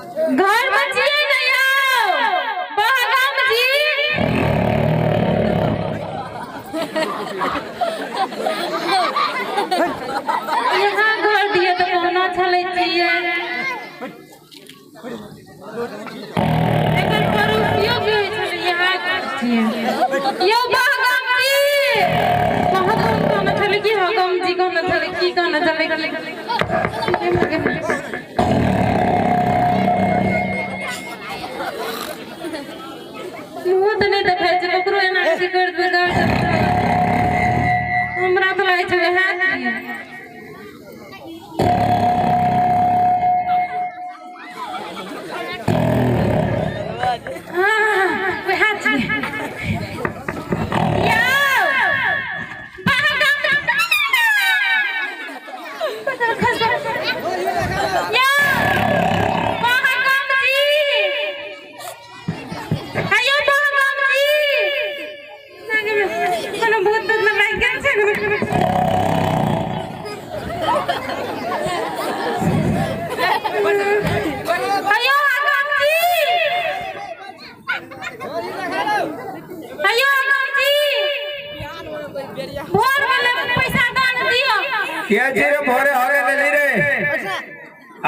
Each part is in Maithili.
घर में छियै ने यौ बहगाम जी। यहाँ घर दिए तो कोना छलै छियै। एकर पड़ोसियो के होइ छलै यहाँ घर छियै। यौ बहगाम जी बहगाम कहने छलै कि हगम जी कहने छलै की कहने छलै की। मुँह तऽ नहि देखै छै ककरो एना की कर देबै घर। हमरा तऽ लागै छै वएह छियै। हाँ वएह छियै। यौ यौ बहगाम जी आयो बहगाम जी। कोनो भूत तूत न लागि गेल छै। आयो हगाम जी आयो हगाम जी भोर में पैसा दान दियो। के छी रे भोरे हगे लेली रे? आ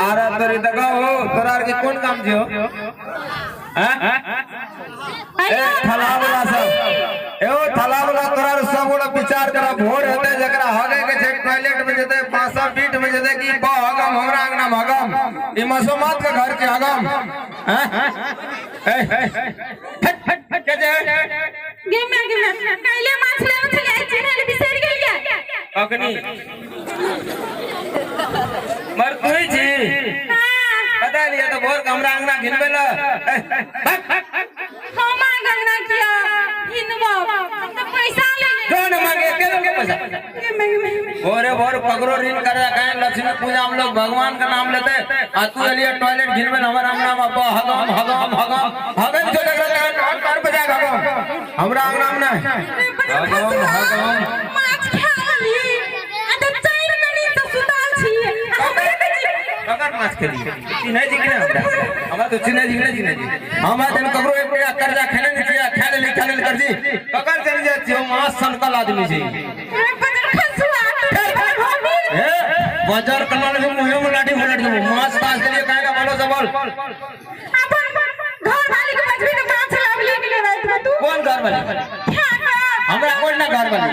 आरा तोरी देखो हो तोरा आर के कोन काम छियो? ए थला वाला सब ए ओ थला वाला तोरा आर सब गोटा विचार करा भोर हेतै जकरा हगे के छै टॉयलेट में जेतै पासा बीट में जेतै कि ब हगम हमरा अंगना में हगम ई मसोमात के घर के हगम। ए हट हट हट के जे गे मैं काइले माछ लेने छलियै आइ चिन्है लए बिसरि गेलियै। अखनी मर तू ही छी पता लिया तो भोर के हमरा अंगना घिनबे ल। हम अंगना किया घिनबो हम तो पैसा ले ले जो न मांगे के के पैसा भोरे भोर ककरो ऋण कर्जा काहे लक्ष्मी पूजा हम लोग भगवान का नाम लेते आ तू एलिए टॉयलेट घिनबे हमर अंगना में हगम हगम हगम हगम जो देख रहा है घर पे जाए हगम हमरा अंगना में नहीं हगम हगम माछ खा लेली आ तो 4 महीना से सुताल छी। ककर माछ खेली चिन्है छी कि नहि हमरा? हमरा तो चिन्है छी कि नहि चिन्है छी? हम आइ ककरो एक रुपया कर्जा खेले नहि छियै खा लेली खा लेली कर्जी ककर चलि जाइ छियै? माछ सनकल आदमी छी। ए बाजार कनाल में मुंहे में लाठी फुलट देबो माछ ताछ के लिए काहे ना बोलो से बोल। अपन घर वाली के बजबी के माछ लाबली के रात में तू कौन घर वाली? हमरा कोन ना घर वाली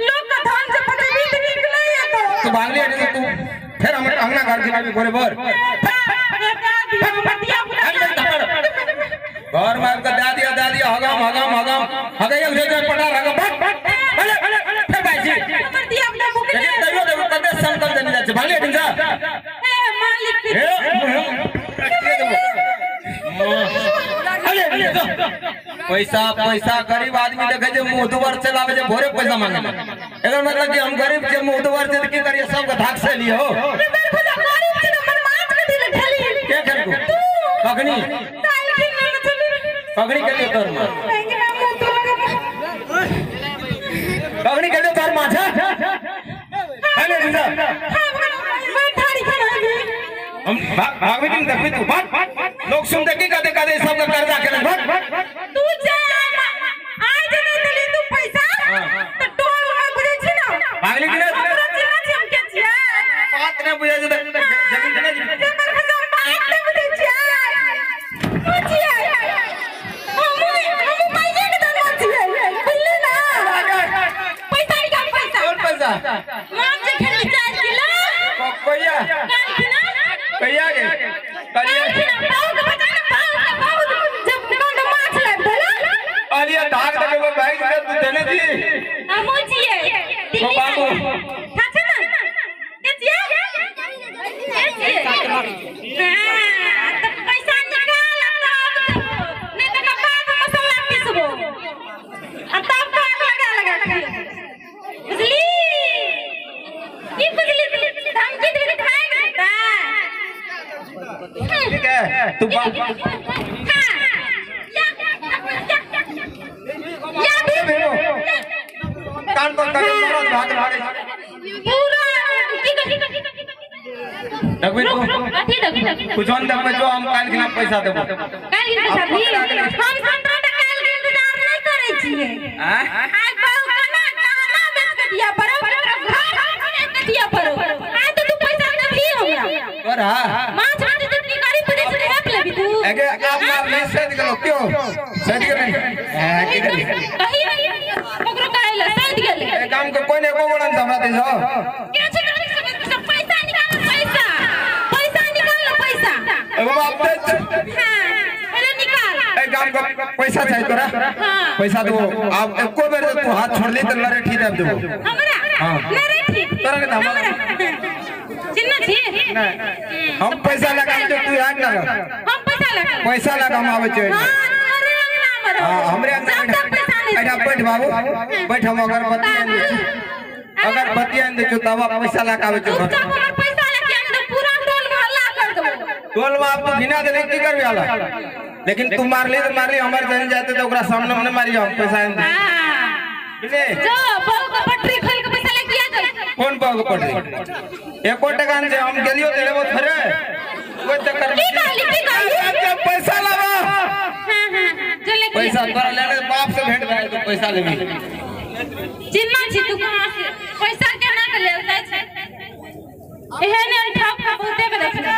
लोग का धन से पटेबी त नीक नहीं है तो तू भागली हटे तू फिर हमरा अंगना घर खिलाबी भोरे भोर घर में आबि के दए दिया हगम हगम हगम हगैया जे जे पटार हगम भाग भले फिर भाई जी हमर दिया अपना मुख लेकिन तैयो देखो कते संकल देने जाइ छै भागली हटे जा। ए मालिक ए अरे पैसा पैसा गरीब आदमी देखे जे मुंह दुबर से लावे जे भोरे पैसा मांगे एकर मतलब कि हम गरीब के मुंह दुबर से की करिए सबके धाक से लियो के खेलको पगड़ी पगड़ी के लिए तोर मार पगड़ी के लिए तोर माछ हेलो रिजा हम भागबी दिन देखबी तू भाग लोग सुन दे की कहते कहते सब का कर्जा के भाग तू जा आज नहीं देली तू पैसा त टोल में बुझै छी ना भागली कि नहीं? हमरा चिन्ह छी हम के छियै बात नहीं बुझै छै जमीन नहीं हमर खजम बात नहीं बुझै छियै तू छियै हम माइये के धन छियै बुझली ना पैसा निकाल पैसा कौन पैसा माछ खेली 4 किलो कहिया काल खिना कहिया गे कहिया अलिया धाक देके वो भाई के तू देने दी हमो छियै ओ बाबू थाछे ना के छियै के छियै हां त पैसा निकाल तब नहीं त कपार पर मसाला पीसबो आ तब पाक लगा लगा के बुझली की बुझली धमकी दे खाए के ता ठीक है तू बाबू कान पर भाग भाग पूरा की देखबी रुक तू रुक कथी देखबी कुछ न देखबे जो हम काल्हि खिना पैसा देबो काल्हि पैसा दी हम 17 टा काल्हि के इंतजार नहीं करै छियै आँ? आइ बहु कना गहना बेच के दिया पड़ो घर बेच के दिया पड़ो आइ तो तू पैसा देबही हमरा तोरा माछ भात जितनी करी पड़े से हेप लेबी तू एगे आप मार नहीं सद गेलो क्यों सद गेलै हैं की गेलै कही नहीं ओकरो कहै ले सद गेलै ए काम के कोई ने एको गोड़न हमरा दे जाओ के छै पैसा निकाल पैसा पैसा निकाल पैसा ए बाबा आप दे हां पहले निकाल ए काम के पैसा चाहिए तोरा हां पैसा दो आप एको बेर तू हाथ छोड़ली त लरे ठीक आब देबो हमरा हाँ। लरे ठीक तोरा के त हमरा चिन्ह छी नहीं हम पैसा लगा के तू हाथ ना लगा हम पैसा लगा पैसा लगा हम आवे छै हां तोरे अंगना में रहो। हां हमरे जब तक पैसा नहीं अंगना बैठ बाबू बैठ हम अगरबत्ती आन दे अगरबत्ती आन दे तब पैसा लगा आवे छै चुपचाप हमर पैसा लेके आन दे पूरा टोल में हल्ला कर देबो टोल में आप तो घिना देले की करबे आला लेकिन तू मारली तो मारली हमर जन जाते तो ओकरा सामने में मारी हम पैसा आन दे हां बुझले जो बहू के पटरी खोल के पैसा लेके आ जा कौन पाव के पटरी एको टका न जे हम गेलियो ते लेबो थोड़े कोई चक्कर की कहली की कहली पैसा लावा हां हां जो लेके पैसा तोरा लेने बाप से भेंट भए तो पैसा लेबी चिन्ना छी तू कहां से पैसा केना के लेल जाइ छै एहन एहन ठक बहुते के देखले।